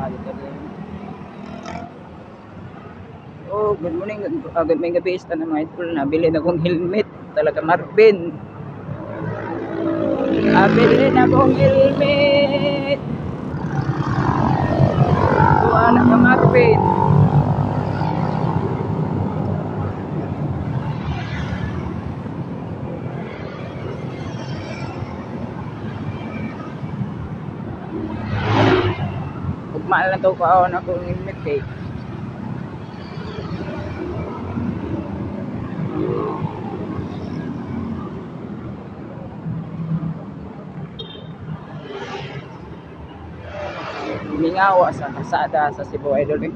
Dito rin. Oh, good morning. Good may gabi sa mga idol. Nabili na kong helmet. Talaga Marvin. Nabili na kong helmet. Kuha na ka, Marvin. Ugma lang to kuha na kong helmet kay. Mingawa sa kasada sa Cebu, idol eh.